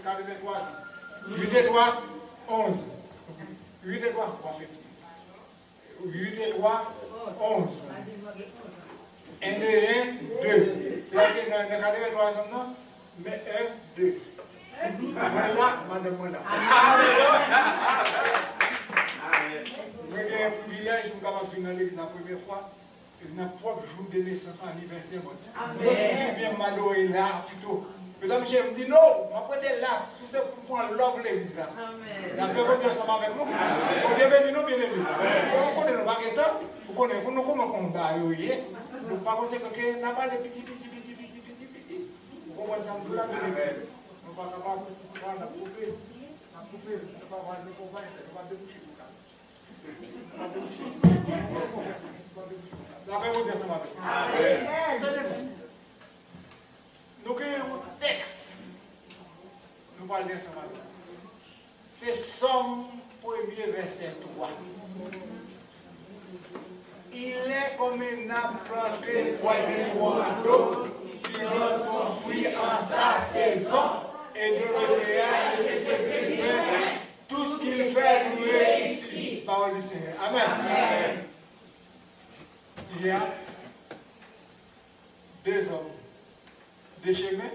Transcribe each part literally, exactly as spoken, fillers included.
Katreventwa zan. Uit e twa, onz. Uit e twa, w ap fè ti. Uit e twa, onz. En, de, en, de. Se la ke nan, nan katreventwa zan nan, men en, de. Mwen la, madanm mwen la. Mwen gen privilèj pou m kapab vin nan legliz la premye fwa. Nan pwòp jou de nesans, anivèsè mwen. M santi m pi byen m adore la pito. Mezanmi, m di, "No, m ap rete la, si se pou m pran love legliz la." Lapè Bondye ansanm avèk nou. Bondye beni nou, byeneme. Bon, ou konnen nou pa gen tan, ou konnen nou kòman konba yo ye. Nou pa panse ke n ap ale piti, piti, piti, piti, piti, piti. Ou konprann sa m di w la, byeneme? Nou pa kapab, n ap koupe, n ap koupe, nou pa va, nou konba, nou pa debouche pou sa. Lapè Bondye ansanm avèk nou. Tande m. Nou gen yon tèks. Nou pral li ansanm avèk nou. Se Sòm premye, vèsè twa. Il est comme un arbre planté près d'un courant d'eau, qui donne son fruit en sa saison, et dont le feuillage ne se flétrit point. Tout ce qu'il fait lui réussit. Parole du Seigneur. Amen. Sijè a, de zòm, de chemen,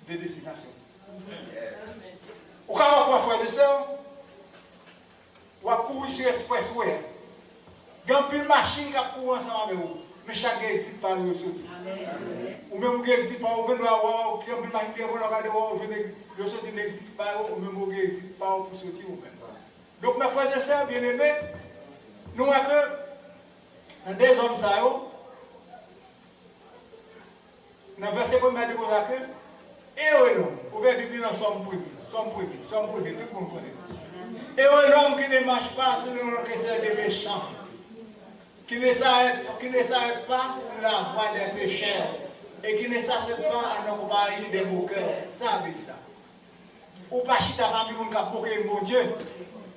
de destinasyon. Ou kapab wè, frè e sè, w ap kouri sou expressway a. Gen anpil machin k ap kouri ansanm avè w, men chak gen egzit pa yo yo soti. Ou menm ou gen egzit pa w, ou gen dwa wè, gen anpil machin ki gen vòlò gade w, ou gen egzit, yo soti nan egzit pa yo, ou menm ou gen egzit pa w pou soti ou menm. Donk, mè frè e sè byeneme, nou wè ke nan de zòm sa yo, nan vèsè premye a di konsa ke, Ere lòm, ouvè Bib li nan Sòm premye, Sòm premye, Sòm premye, tout moun konnen. Ere lòm ki ne mache pa selon le conseil des méchants, qui ne s'arrête, qui ne s'arrête pas sur la voie des pécheurs, et qui ne s'assied pas en la compagnie des moqueurs. Sa vle di sa. Ou pa chita pami moun k ap moke Bondye,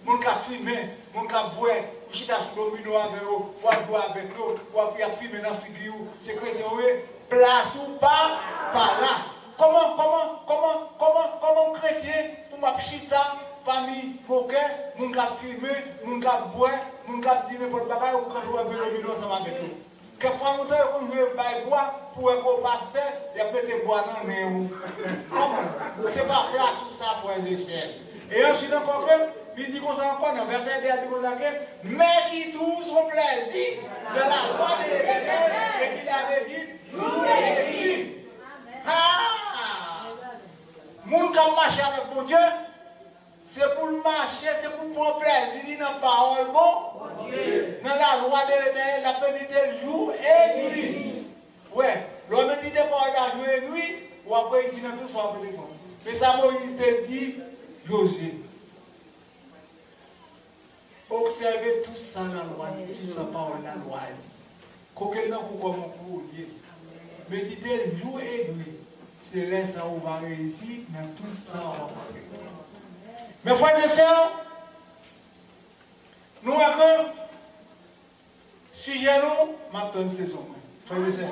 moun k ap fimen, moun k ap bwè, ou chita sou domino avè yo, w ap bwè avèk yo, w ap, y ap fimen nan figi w, se kretyen w ye, plas ou pa, pa la. Kòman, kòman, kòman, kòman, kòman yon kretyen pou m ap chita pami mokè, moun k ap fimen, moun k ap bwè, moun k ap di nenpòt bagay, ou kanpe w ap bwè domino ansanm avèk yo? Kèk fwa lontan yo konn jwe bay bwa pou wè ke w pastè, y ap mete bwa nan nen w. Kòman? Se pa plas ou sa, frè e sè. E answit ankò ke, li di konsa ankò nan vèsè de a, di konsa ke, mais qui trouve son plaisir dans la loi de l'Éternel et qui la médite jour et nuit. Ha! Moun k ap mache avèk Bondye, se pou l mache, se pou l pran plèzi li nan pawòl Bon, nan lalwa de Letènèl, l ap medite l jou e nwi. Wè, lè w medite pawòl la jou e nwi, w ap reyisi nan tout sa w ap antreprann. Men sa Moyiz te di Jozye. Obsève tout sa lalwa, tout sa pawòl lalwa a di. Koke l nan kou kòm yon kou olye. Medite l jou e nwi. Se lè sa ou va reyisi nan tout sa w ap antreprann. Men frè e sè, nou wè ke sijè nou, m ap tann sezon mwen. Frè e sè,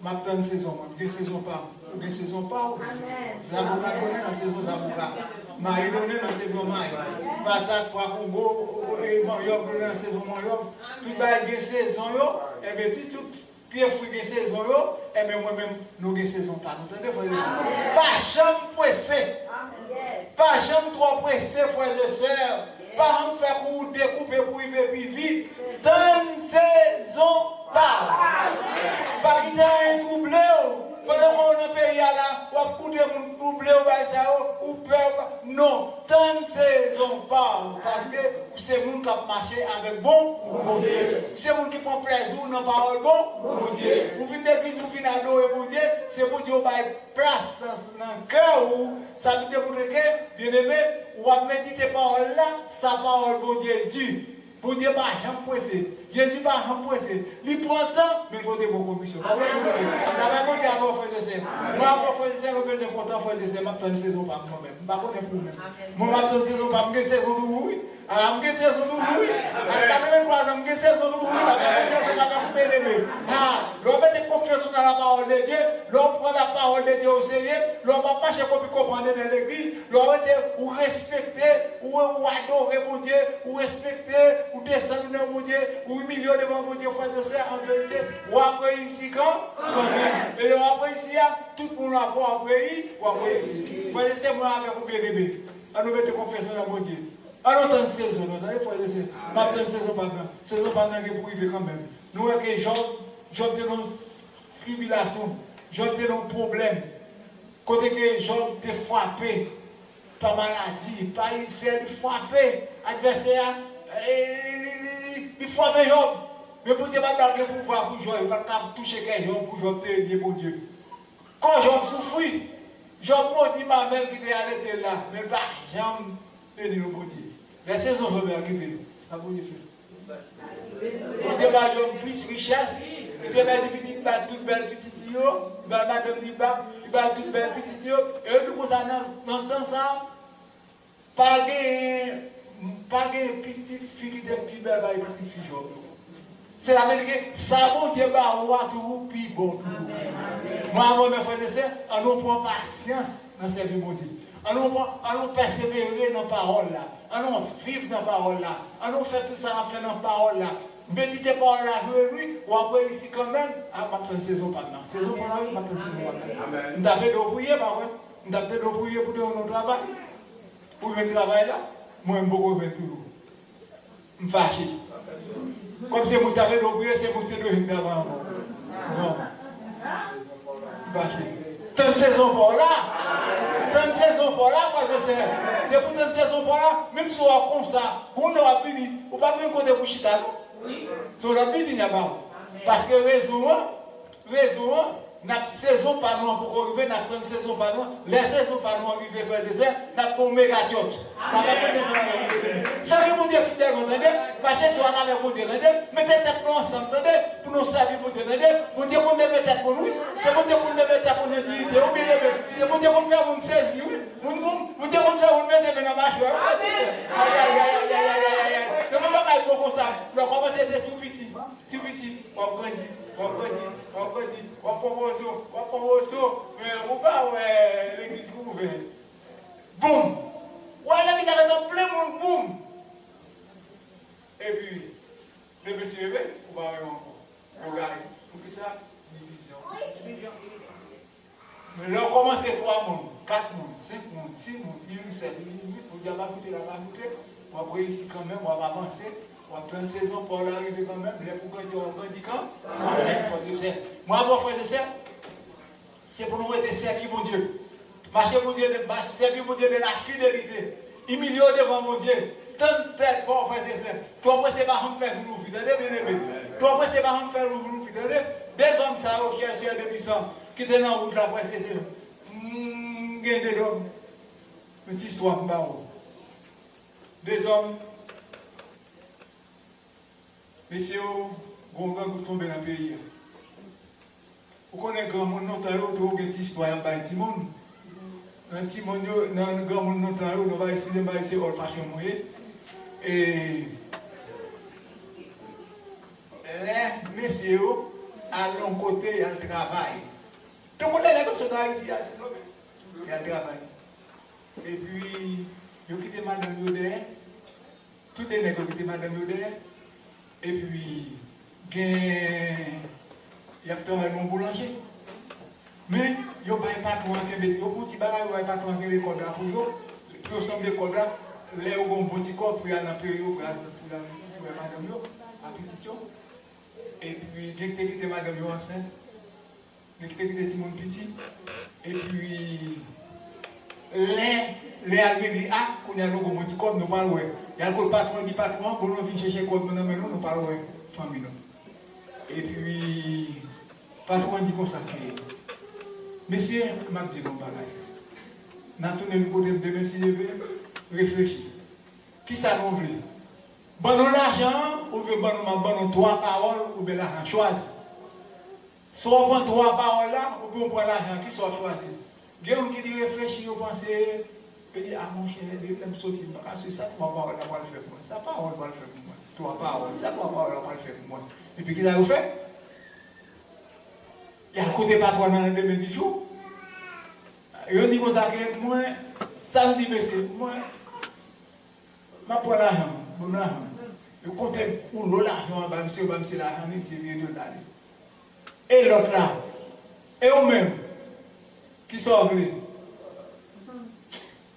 m ap tann sezon mwen. M gen sezon pa m. Ou gen sezon pa w, ou gen sezon pa w. Zaboka donnen nan sezon zaboka. Mayi donnen nan sezon mayi. Patat, pwa kongo, e, manyòk donnen nan sezon manyòk. Tout bagay gen sezon yo. Enben, ti tout pye fwi gen sezon yo. Enben, mwen menm, nou gen sezon pa nou. Tande, frè e sè. Pa janm prese. Pa janm twò prese, frè e sè. Pa janm fè kou ou dekoupe pou rive pi vit. Tann sezon pa w. Pa kite anyen twouble w. Pandan ke w nan peyi a la, w ap koute moun twouble w, bagay sa yo, ou pè, ou pa, non, tann sezon pa w. Paske ou se moun k ap mache avèk bon Bondye. Ou se moun ki pran plèzi w nan pawòl bon Bondye. Ou vin legliz, ou vin adore Bondye, se Bondye ou bay plas nan, nan kè w, sa vin demontre ke, byeneme, w ap medite pawòl la, sa pawòl Bondye di. Bondye pa janm prese. Jezi pa janm prese. Li pran tan, men l pote bon komisyon. Kòman nou konnen? Travay Bondye avè w, frè e sè. Mwen avè w, frè e sè, nou bezwen kontan, frè e sè. M ap tann sezon pa m mwen menm. M pa konnen pou ou menm. Mwen, m ap tann sezon pa m. M gen sezon toujou, wi. A, m gen sezon toujou, wi. A katrevenntwa zan, m gen sezon toujou, wi. Lè Bondye se pa koupe neve. A, lè w mete konfyans ou nan la parole de Dieu, lè w pran la parole de Dieu o serye, lè w pa mache konpi konprann nan legliz, lè w rete, ou respekte, ou, ou adore Bondye, ou respekte, ou desann nan Bondye, ou imilye w devan Bondye, frè e sè, an verite, w ap reyisi kan, kanmenm. E lè w ap reyisi a, tout moun ap wè w ap reyi, w ap reyisi. Frè e sè, mwen avèk ou byeneme. An nou mete konfyans nou nan Bondye. An nou tann sezon nou, tande frè e sè. M ap tann sezon pa m nan. Sezon pa m nan gen pou rive kanmenm. Nou wè ke Jòb, Jòb te nan yon tribilasyon. Jòb te nan yon pwoblèm. Kote ke Jòb te frape pa maladi, pa ilsè, li frape advèsè a, e, li, li, li, li, li frape Jòb. Men Bondye pa t ba l gen pouvwa pou Jòb, li pa t ka touche kè Jòb pou Jòb te enmi Bondye. Kò Jòb soufri. Jòb modi mamèl ki te alete l la, men l pa janm beni non Bondye. Lè sezon Jòb yo rive, sa Bondye fè? Bondye ba Jòb plis richès. Li te pèdi pitit, li ba tout bèl pitit li yo, li ba madanm li, li ba, li ba tout bèl pitit yo. E yo di konsa nan, nan tan sa, pa gen, pa gen pitit fi ki te pi bèl pase pitit fi Jòb yo. Se la vle di ke sa Bondye ba ou a toujou pi bon toujou. Mwen avè w, men frè e sè, an nou pran pasyans nan sèvi Bondye. An nou pran, an nou pèsevere nan pawòl la. An nou viv nan pawòl la. An nou fè tout sa n ap fè nan pawòl la. Medite pawòl la jou e nwi, w ap reyisi kanmenm. A, m ap tann sezon pa m nan. Sezon pa m nan, wi, m ap tann sezon pa m nan. M t ap ede w priye, pa vre? M t ap ede w priye pou te jwenn yon travay. Ou jwenn travay la, mwen m poko jwenn toujou. M fache. Kòm se mwen ki t ap ede w priye, se mwen ki te dwe jwenn travay ankò. Non. M fache. Tann sezon pa w la. Tann sezon pa w la, frè e sè. Se pou tann sezon pa w la, menm si w wè konsa, gon lè w ap vini, ou p ap jwenn kote pou chita, non. Se yon lòt bilding y ap ba w. Paske rezon an, Rezon an, n ap sezon pa nou an poko rive, n ap tann sezon pa nou an. Lè sezon pa nou an rive, frè e sè, n ap gen yon mega church. N ap akonte ansanm avèk Bondye. Sèvi Bondye fidèlman, tande. Mache dwat avèk Bondye, tande. Mete tèt nou ansanm, tande, pou nou sèvi Bondye, tande. Bondye konn leve tèt moun, wi. Se Bondye konn leve tèt moun nan diyite, wi, byeneme. Se Bondye konn fè moun sezi, wi. Moun konn, Bondye konn fè moun mete men nan machwè, wi, frè e sè. Ayayay, ayayay, ayayay. Nan bagay bon konsa, lè w kòmanse te tou piti. Ti piti, w ap grandi, w ap grandi, w ap grandi, w ap pran pwomosyon, w ap pran pwomosyon, men ou pa wè legliz ki ouvè. Boum! W al nan legliz avèk nan plen moun, boum! Epi, lè mesye leve, ou pa wè yo ankò. Yo gaye. Poukisa? Divizyon. Men lè w kòmanse twa moun, kat moun, senk moun, sis moun, vin sèt, vin uit, pou dyab la koute, la pa koute, w ap reyisi kanmenm, w ap avanse, w ap tann sezon pa w la rive kanmenm, lè pou grandi, w ap grandi kan, kanmenm, frè e sè. Mwen avè w, frè e sè, se pou nou rete sèvi Bondye. Mache Bondye, mache sèvi Bondye de la fidelite. Imilye w devan Bondye. Tann tèt pa w, frè e sè. Twò prese pa janm fè jou nou fi, tande, byeneme. Twò prese pa janm fè jou nou fi, tande. De zòm sa yo, chè, chè, de pisan, ki te nan wout la, frè e sè. M gen de zòm. Yon ti istwa m ba ou. De zòm. Mesye yo, gon grangou tonbe nan peyi a. Ou konnen granmoun lontan yo toujou gen ti istwa y ap bay timoun. Nan timoun yo, nan granmoun lontan yo, nou pa eseye, m pa eseye old fashion mwen ye. E lè mesye yo al yon kote, y al travay. Tankou lè nèg yo sot Ayiti, y al Sendomeng, y al travay. Epi, yo kite madanm yo dèyè. Tout de nèg yo kite madanm yo dèyè, epi gen, y ap travay nan yon boulanje. Men, yo bay patwon an kenbe, yo pran ti bagay, yo bay patwon an kenbe kòb la pou yo, pou yo sanble kòb la, lè yo gen yon bon ti kòb pou y al nan peyi yo, pou y al, pou y al, pou y al madanm yo, a pitit yo. Epi, gen ki te kite madanm yo ansent. Gen ki te kite timoun piti. Epi, lè, lè al vini, a, kounye a nou gon bon ti kòb, nou pral wè. Y al kot patwon an, di patwon an, bon, nou vin chèche kòb nou nan men nou, nou pral wè fanmi nou. Epi, patwon an di konsa ke, mesye, m ap di nou yon bagay. N a tounen vin kote m demen, si Dye vle, reflechi. Kisa nou vle? Ban nou lajan an, oubyen ban nou, m ap ban nou twa pawòl, oubyen lajan, chwazi. Swa w pran twa pawòl la, oubyen w pran lajan, kisa w chwazi? Gen moun ki di reflechi, yo panse, Yo di, a monchè, depi lè m soti, m pa ka swiv sa twa pawòl la pral fè pou mwen. Sa pawòl pral fè pou mwen. Twa pawòl, sa twa pawòl la pral fè pou mwen. Epi kisa yo fè? Y al kote patwon nan landemen di jou. Yo di konsa ke mwen, sa m di mesye, mwen, m ap pran lajan m, ban m lajan m. Yo konte yon lo lajan anba misye, yo ba misye lajan li, misye vire do l ale. E lòt la? E ou menm? Kisa w vle?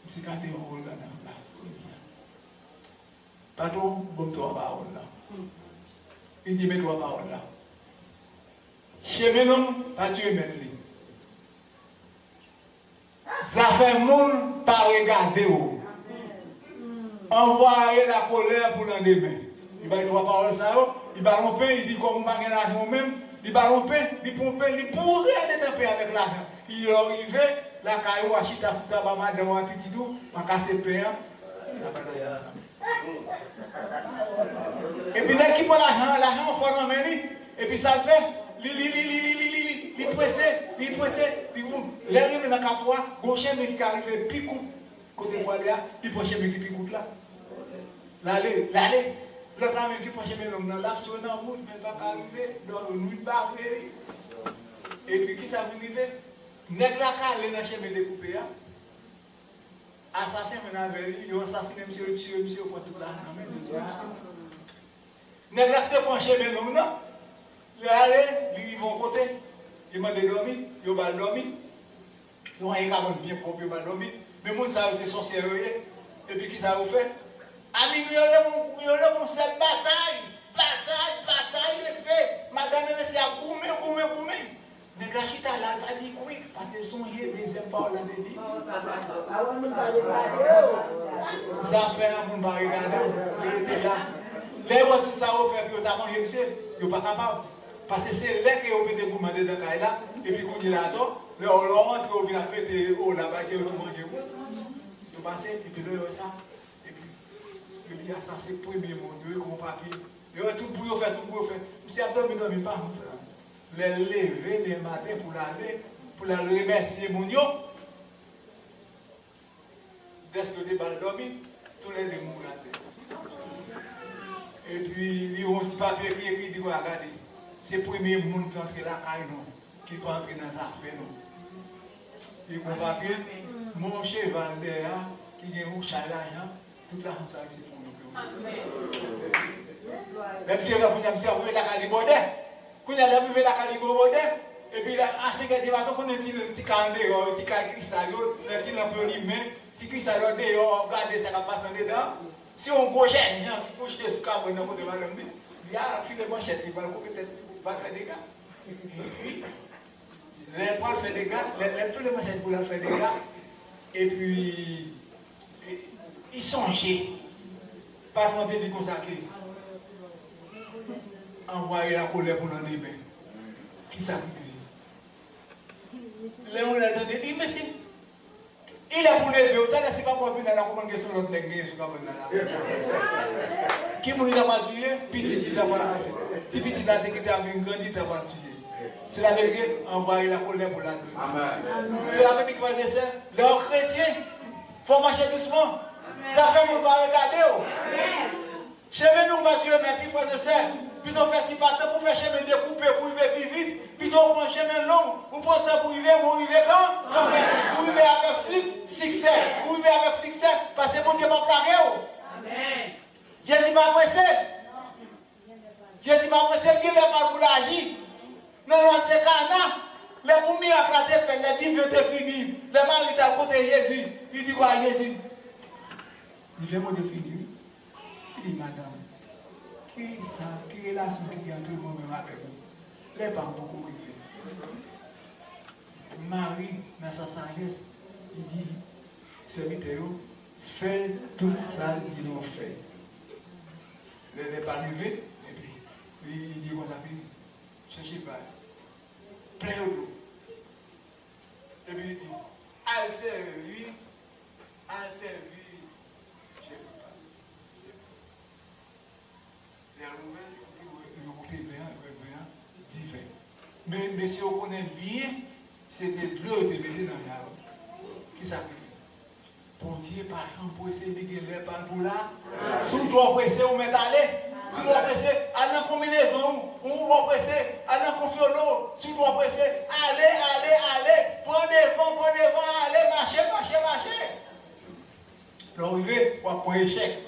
Misye gade yon wòl ladan la. Patwon, ban m twa pawòl la. Li di, men twa pawòl la. Chemen nonm pa tiye mèt li. Zafè moun pa regade w. Anvwaye lakolè pou landemen. Li bay twa pawòl sa yo, li ba l yon pen, li di, kòm ou pa gen lajan ou menm, li ba l yon pen, li pran pen, li boure andedan pen avèk lajan. Lè w rive lakay ou, w a chita sou tab a madanm ou, a pitit ou, w a kase pen an, n a pataje ansanm. Epi nèg ki pran lajan an, lajan an fò nan men li. Epi sa l fè? Li, li, li, li, li, li, li, li, li prese, li prese, li pou. Lè l rive nan kafou a, gon chemen ki ka rive pi kout kote l prale a, li pran chemen ki pi kout la. L ale, l ale. Lòt la menm ki pran chemen long nan, l ap swe nan wout, men l pa ka rive, dò nwit bare li. Epi kisa vin rive? Nèg la k ale nan chemen dekoupe a, asasen menm avè li, yo asasinen misye, yo tiye misye, yo pran tout lajan nan men l, yo tiye misye. Nèg la ki te pran chemen long nan, li ale, li rive yon kote, li mande dòmi, yo ba l dòmi. Yo ranyen kabann byen pwòp, yo ba l dòmi. Men moun sa yo se sòsyè yo ye. Epi kisa yo fè? A minwi yo leve, yo leve yon sèl batay. Batay, batay leve. Madanm e mesye ap goumen, goumen, goumen. Nèg la chita la, l pa di kwik, paske l sonje dezyèm pawòl la te di. Zafè a moun pa regade w, li rete la. Lè yo wè tout sa yo fè pou yo ta manje misye, yo pa kapab. Paske se lè ke yo mete goumen andedan kay la, epi kounye la atò, lè w, lè w rantre, yo vin ap mete o la, bay se yo tou manje wi. Yo pase, epi lè yo wè sa, epi yo di, a sa se premye moun, yo ekri yon papye. Yo wè tout bri yo fè, tout bri yo fè. Misye ap dòmi, dòmi, pa moun fè anyen. Lè l leve demen maten pou l ale, pou l al remèsye moun yo, dèske yo te ba l dòmi, toulède mouri atè. Epi, li wè yon ti papye ki ekri, di, "Wa gade, se premye moun ki antre lakay nou, ki pa antre nan zafè nou." Li gon papye, men yon cheval dèyè a, ki gen yon chay lajan, tout lajan sa yo se pou nou ke yo. Menm si yo la kounye a, misye ap rive lakay li bòdè. Kounye a, lè m rive lakay li bò bòdè, epi la, a senk è di maten, konnen ti, ti kay andeyò yo, ti kay kristal yo, lè ti lanp yo limen, ti kristal yo deyò, w ap gade sa k ap pase andedan. Se yon gwo jènjan ki kouche sou kabann nan kote madanm li. Li a file manchèt, li pral koupe tèt li pou l pa fè dega. Epi, lè l pral fè dega, lè, lè l file manchèt pou l al fè dega, epi, e, li sonje, patwon te di konsa ke, anvwaye lakolè pou landemen. Kisa ki rive? Lè yon lè tande, di, mesye, li lè pou leve, ou talè si papa w vin la, la konprann ke se yon lòt nèg genyen sou kabann nan la. Ki moun li ta pral tiye? Pitit li ta pral rache. Ti pitit la te kite ap vin grandi, li ta pral tiye. Se la vle ke anvwaye lakolè pou landemen. Se la vle di, frè e sè, lè w kretyen, fò w mache dousman. Zafè moun pa regade w. Chemen nou pa tiye mèt li, frè e sè. Pito fè ti pa tan pou fè chemen dekoupe pou rive pi vit. Pito ou pran chemen long, ou pran tan pou rive, men ou rive kan, kanmenm. Ou rive avèk sik, siksè. Ou rive avèk siksè, paske Bondye p ap lage w. Jezi pa prese. Jezi pa prese, l gen lè pa l pou l aji. Nan nòs de Kana, lè pou mirak la te fèt, lè diven te fini, lè Mari t al kote Jezi, li di kwa Jezi? Diven mwen te fini, wi. Li di, madanm, ki sa, ki relasyon ki gen ant mwen menm avèk ou? Lè pa m poko rive. Mari, nan sa sajès, li di sèvitè yo, fè tout sa l di nou fè. Lè, lè pa rive, epi, li, li di konsa, pi, chèche pa, plen yo dlo. Epi, li di, al sèvi, al sèvi jèn pa. Lè l ouvè, li wè, li goute ven an, li wè ven an diven. Men, mesye yo konnen byen, se te dlo yo te mete nan ven an. Kisa ki rive? Bondye pa janm prese, li gen lè pa l pou la. Si w twò prese, ou mèt ale. Si w twò prese, al nan konbinezon w. Ou twò prese, al nan konfyolo w. Si w twò prese, ale, ale, ale. Pran devan, pran devan, ale, mache, mache, mache. Lè w rive, w ap pran echèk.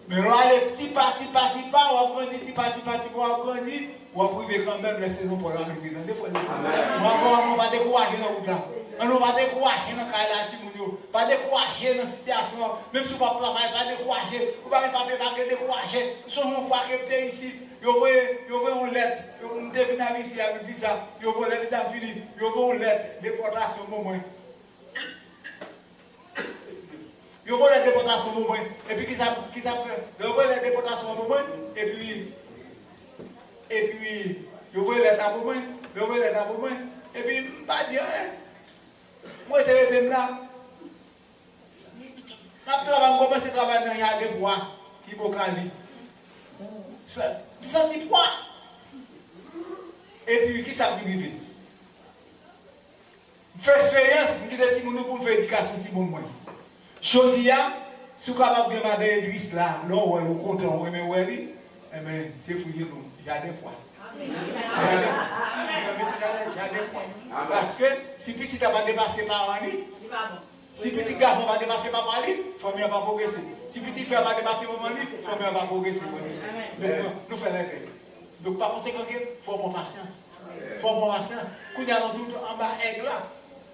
Men lè w ale ti pa, ti pa, ti pa, w ap grandi, ti pa, ti pa, ti pa, w ap grandi, w ap rive kanmenm lè sezon pa w la rive. Tande, frè e sè. Mwen, ankò, ann nou pa dekouraje nan wout la. Ann nou pa dekouraje nan kay la, timoun yo. Pa dekouraje nan sitiyasyon an. Menm si w p ap travay, pa dekouraje. Ou pa gen papye, pa gen dekouraje. M sonje yon fwa ke m te isit, yo voye, yo voye yon lèt. Yo, m te vin avè isi avèk viza. Yo voye, lè viza m fini, yo voye yon lèt depòtasyon ban mwen. Yo voye lèt depòtasyon pou mwen. Epi kisa, kisa m fè? Lè yo voye lèt depòtasyon pou mwen, epi, epi yo voye lèt la pou mwen. Lè yo voye lèt la pou mwen, epi m pa di anyen. M rete, rete m la. M ap travay, m kòmanse travay nan jaden pwa ki bò Kali. Sa, m santi pwa. Epi kisa k vin rive? M fè eksperyans, m kite timoun yo pou m fè edikasyon timoun mwen. Jodi a, si w kapab gen madan Edris la, lè w wè l, ou kontan, ou renmen wè li, enben, se fwi genou, jaden pwa. Jaden pwa. Jaden pwa. Paske, si pitit la pa depase paran li, si pitit gason pa depase papa li, fanmi an pa pwogrese. Si pitit fi a pa depase manman li, fanmi an pa pwogrese, frè e sè. Donk, nou, nou fè lèvèy. Donk, pa konsekan ke, fò w pran pasyans. Fò w pran pasyans. Kounye a, nou tout anba èg la.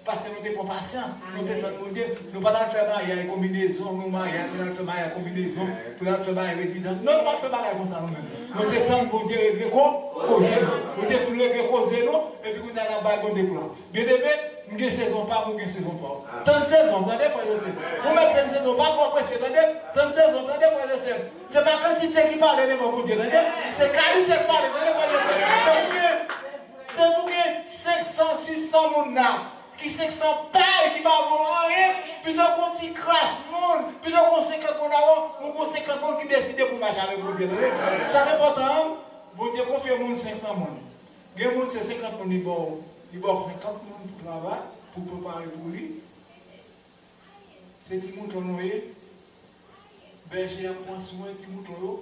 Paske nou te pran pasyans, nou te tann Bondye. Nou pa t al fè maryaj konbinezon, nou maryaj, nou al fè maryaj konbinezon, pou n al fè maryaj rezidans. Non, nou pa fè bagay konsa nou menm. Nou te tann Bondye regle ko, koze nou. Nou te fin regle koze nou, epi kounye a n ap bay Bondye glwa. Byeneme, m gen sezon pa m, ou gen sezon pa w. Tann sezon, tande, frè e sè. Ou mèt tann sezon, pa twò prese, tande. Tann sezon, tande, frè e sè. Se pa kantite ki pale devan Bondye, tande. Se kalite k pale, tande, frè e sè. Tann byen. Se pou gen senk san, sis san moun la, ki senk san pay ki pa vo anyen, pito gon ti kras moun, pito gon senkant moun avè w, ou gon senkant moun ki deside pou mache avèk Bondye, tande. Sa k enpòtan an, Bondye konfye moun senk san moun. Gen moun se senkant moun li ba w, li ba w senkant moun pou travay, pou prepare pou li. Se ti mouton nou ye. Bèje ap pran swen ti mouton yo.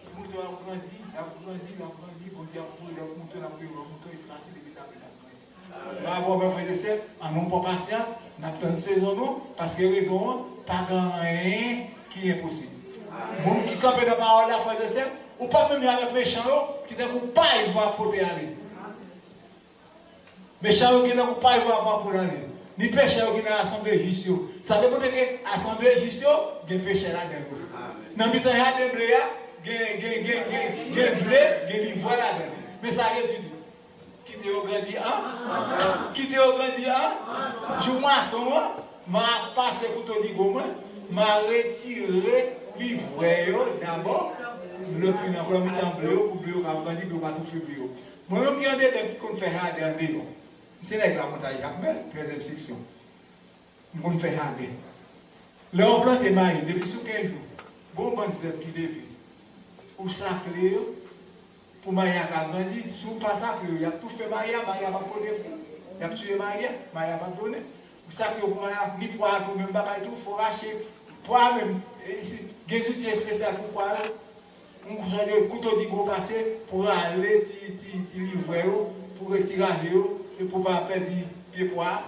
Ti mouton yo ap grandi, l ap grandi, l ap grandi. Bondye ap voye lòt mouton, l ap voye lòt mouton, jiskaske li vin ap, l ap grandi. Bravo, mè frè e sè, ann nou pran pasyans, n ap tann sezon nou, paske rezon an, pa gen anyen ki enposib. Moun ki kanpe nan pawòl la, frè e sè, ou pa menm jan avèk mechan yo, ki tankou pay van ap pote ale. Mechan yo ki nan koupay yo ap pran pou l ale. Ni pechè yo ki nan asanble jis yo. Sa demontre ke asanble jis yo, gen pechè ladan yo. Nan mitan jaden ble a, gen, gen, gen, gen, gen ble, gen livrè ladan li. Men sa Jezi di, kite yo grandi an, kite yo grandi an, jou mwason an, m a pase kouto digo mwen, m a retire livrè yo dabò. Lè m fin ankò nan mitan ble yo, pou ble yo ka grandi, pou yo pa toufe ble yo. Mwen menm ki andedan ki konn fè jaden andeyò. M se nèg Lamontagne Jakmèl, trèzyèm seksyon. M konn fè jaden. Lè w plante mayi, depi sou kenz jou, gon bann zèb ki leve. Ou sakle yo, pou mayi a ka grandi. Si w pa sakle yo, y ap toufe mayi a, mayi a p ap pote fwi. Y ap tiye mayi a, mayi a p ap donnen. Ou sakle yo pou mayi a, ni pwa a tou, menm bagay tou, fò rache pwa a menm. E si, gen zouti espesyal pou pwa yo. Yon jan de kouto digo pase pou rale ti, ti, ti livrè yo, pou retire yo, e pou pa pèdi pye pwa a.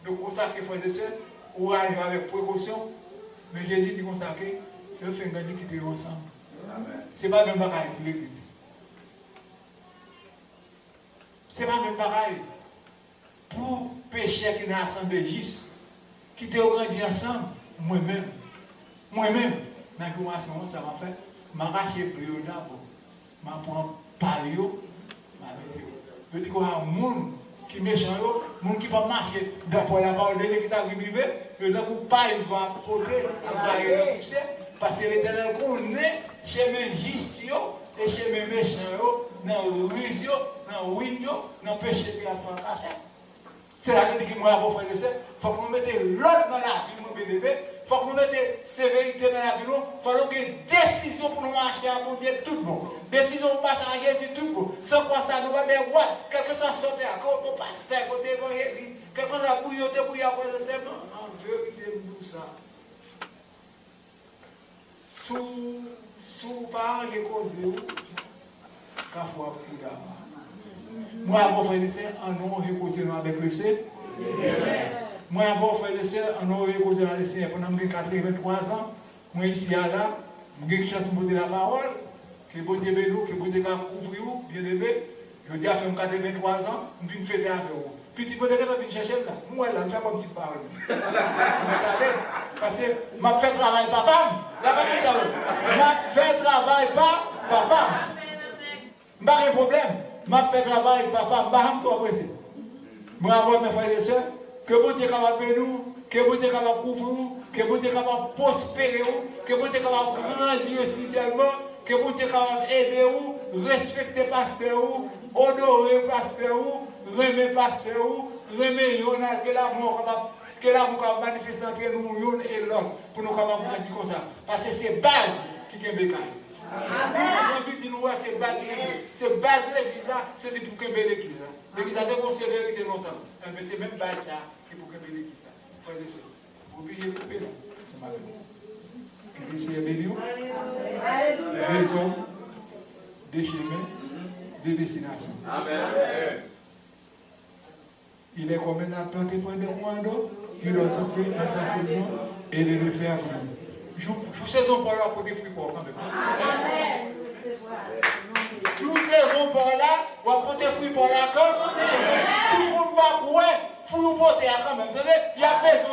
Donk, konsa ke frè e sè, ou rale yo avèk prekosyon, men Jezi di konsa ke lè yo fin grandi, kite yo ansanm. Se pa menm bagay pou legliz. Se pa menm bagay. Pou pechè ki nan asanble jis, kite yo grandi ansanm, mwen menm, mwen menm, nan jou mwason an, sa m ap fè, m ap rache ble yo dabò, m ap pran pay yo, m ap mete yo. Yo di konsa, moun ki mechan yo, moun ki p ap mache dapre lapawòl de Dye ki ta vin rive, yo tankou pay van ap pote, ap gaye nan pousyè, paske Letènèl konnen chemen jis yo e chemen mechan yo, nan riz yo, nan win yo, nan peche ke y ap fè an kachèt. Se la ke li di mwen avè w, frè e sè, fòk nou mete lòd nan lavi nou, byeneme. Fòk nou mete severite nan lavi nou. Fòk nou gen desizyon pou nou mache ak Bondye tout bon. Desizyon pou mache ak Jezi tout bon. San kwa sa, nou pa de wòt. Kèlkeswa sa w te a, kote w pastè, kote evanjelis, kèlkeswa bouyi w te bouyi a, frè e sè, non, an verite, m di w sa. Si w, si w pa ranje koze w, kafou ap kouri apa. Mwen avè w, frè e sè, ann ranje koze nou avèk le Se-, le Senyè. Mwen avè w, frè e sè, ann ranje koze nou avèk le Senyè. Pandan m gen katrevenntwa zan, mwen isi a la, m gen chans m pote lapawòl. Ke Bondye beni w, ke Bondye ka kouvri w, byeneme. Jodi a fè m katrevenntwa zan, m vin fete avè w. Pitit mwen te gentan vin chèche m la. M wè l la, m fè kòmsi m pa wè l. Mwen tande, paske m ap fè travay papa m. La pa gen tande. M ap fè travay pa papa m. M pa gen pwoblèm. M ap fè travay papa m. M pa janm twò prese. Mwen avè w, mes frères et sœurs, ke Bondye kapab beni w, ke Bondye kapab kouvri w, ke Bondye kapab pwospere w, ke Bondye kapab grandi w espirityèlman, ke Bondye kapab ede w respekte pastè w, onore pastè w, renmen pastè w, renmen yonn al, ke lanmou kapab, ke lanmou kapab manifeste antre nou youn e lòt, pou nou kapab grandi konsa. Paske se baz ki kenbe kay. Amen. Bib la di nou wè se baz ki kenbe. Se baz legliz la, se li pou kenbe legliz la. Legliz la te gon severite lontan. Enben, se menm baz sa ki pou kenbe legliz la. Frè e sè, oblije koupe la. Se malere. Ke le Senyè beni w. Alelouya. Deux hommes, deux chemins, deux destinations. Amen. Il est comme un lapin qui prend des cours d'eau, il a soufflé en sa saison et il le fait à venir. Jou, jou sezon pa w la, pote fwi pa w kanmenm. Jou sezon pa w la, w ap pote fwi pa w la kanmenm. Tout moun va wè fwi ou pote a kanmenm. Tande? Y ap bezwen